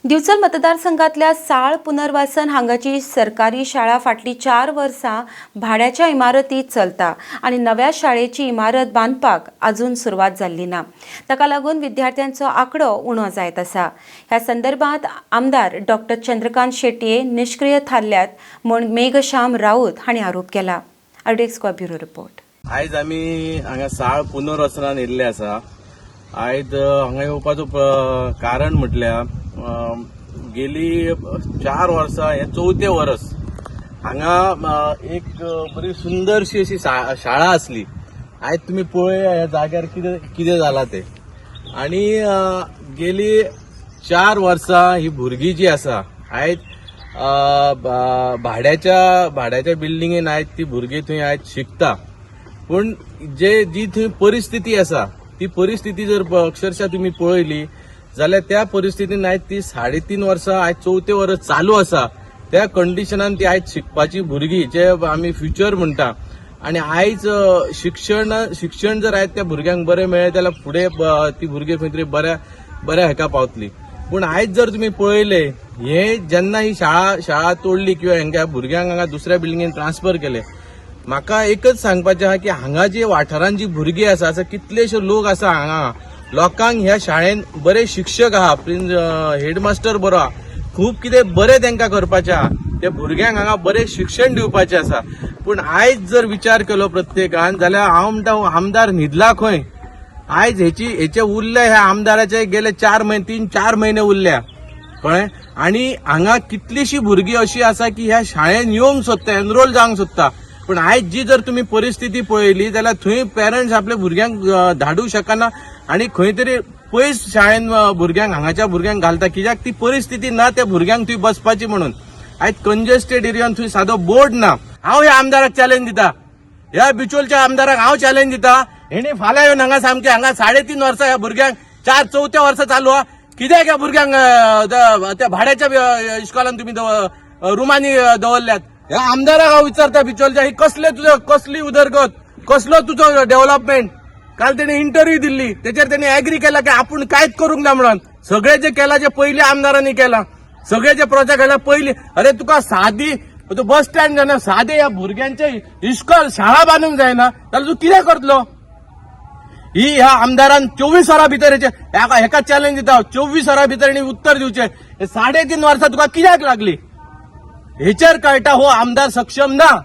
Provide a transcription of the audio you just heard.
दिवचल मतदारसंघातल्या साळ पुनर्वासन हांगाची सरकारी शाळा फाटलीं 4 वर्सां भाड्याच्या इमारतीत चलता आनी नव्या शाळेची इमारत बांदपाक अजून सुरवात जाल्ली ना. ताका लागून विद्यार्थ्यांचो आंकडो उणो जायत आसा. ह्या संदर्भात आमदार डॉक्टर चंद्रकांत शेटये निश्क्रीय थारल्यात म्हूण मेघश्याम राऊत हांणी आरोप केला. RDX Goa bureau report. आयज आमी हांगा साळ पुनर्वसनान येयल्ले आसा. आयज हांगा येवपाचो कारण म्हटल्यार गेली 4 वर्सां, हें चवथें वर्स हांगा एक बरी सुंदरशी अशी शाळा आसली. आयज तुमी पळया ह्या जाग्यार कितें कितें जालां तें. आनी गेली 4 वर्सां ही भुरगीं जी आसा आयज भाड्याच्या बिल्डिंगेन आयज ती भुरगीं थंय आयज शिकता. पूण जे जी थंय परिस्थिती आसा ती परिस्थिती जर अक्षरशः तुमी पळयली जाल्यार त्या परिस्थितीन आयज ती 3.5 वर्सां, आयज चवथें वर्स चालू आसा, त्या कंडिशनान ती आयज शिकपाची भुरगीं जे आमी फ्युचर म्हणटा. आनी आयज शिक्षण शिक्षण जर आयज त्या भुरग्यांक बरें मेळ्ळें जाल्यार फुडें ती भुरगीं खंय तरी बऱ्या बऱ्या हेका पावतली. पूण आयज जर तुमी पळयले, हे जेन्ना ही शाळा शाळा तोडली किंवा हेंका भुरग्यांक हांगा दुसऱ्या बिल्डिंगेन ट्रान्सफर केले, म्हाका एकच सांगपाचें आहा की हांगा जे वाठारान जी भुरगीं आसा, अशे कितलेशे लोक आसा हांगा, लोकांक ह्या शाळेन बरे शिक्षक आहा, हेडमास्टर बरो आहा, खूब कितें बरें तांकां करपाचें आहा, त्या भुरग्यांक हांगा बरें शिक्षण दिवपाचें आसा. पूण आयज जर विचार केलो प्रत्येकान जाल्यार हांव म्हणटा आमदार न्हिदला खंय? आयज हेची हेचे उरल्या ह्या आमदाराचे गेले 4 म्हयने, 3-4 म्हयने उरल्या, कळ्ळें? आनी हांगा कितलीशी भुरगीं अशी आसा की ह्या शाळेन येवंक सोदता, एनरोल जावंक सोदता. पूण आयज जी जर तुमी परिस्थिती पळयली जाल्यार थंय पेरंट्स आपल्या भुरग्यांक धाडूंक शकना आनी खंय तरी पयस शाळेन भुरग्यांक, हांगाच्या भुरग्यांक घालता, कित्याक ती परिस्थिती ना त्या भुरग्यांक थंय बसपाची म्हणून. आयज कंजेस्टेड एरियान थंय सादो बोर्ड ना. हांव ह्या आमदाराक चॅलेंज दिता, ह्या बिचोलच्या आमदाराक हांव चॅलेंज दिता, हेणी फाल्यां येवन हांगा सामकें हांगा 3.5 वर्सां ह्या भुरग्यांक, 4 चवथ्या वर्सा चालू आहा, कित्याक ह्या भुरग्यांक त्या भाड्याच्या इस्कॉलान तुमी रुमांनी दवरल्यात? ह्या आमदाराक हांव विचारता बिचोलच्या, ही कसले तुजो, कसली उदरगत, कसलो तुजो डेव्हलपमेंट? काल तेणे इंटरव्यू दिल्ली, तेचेर तेणे एग्री केला की आपूण कांयच करूंक ना म्हणून. सगळे जे केला जे पयली आमदारांनी केला, सगळे जे प्रोजेक्ट केला पयली. अरे, तुका सादी तूं बस स्टँड जायना, सादे ह्या भुरग्यांचे इस्कॉल शाळा बांदूंक जायना जाल्यार तूं कितें करतलो? ही ह्या आमदारान 24 वरां भितर हेका चॅलेंज दिता, 24 वरां भितर हेणी उत्तर दिवचें. 3.5 वर्सां तुका कित्याक लागली? हेचेर कळटा हो आमदार सक्षम ना.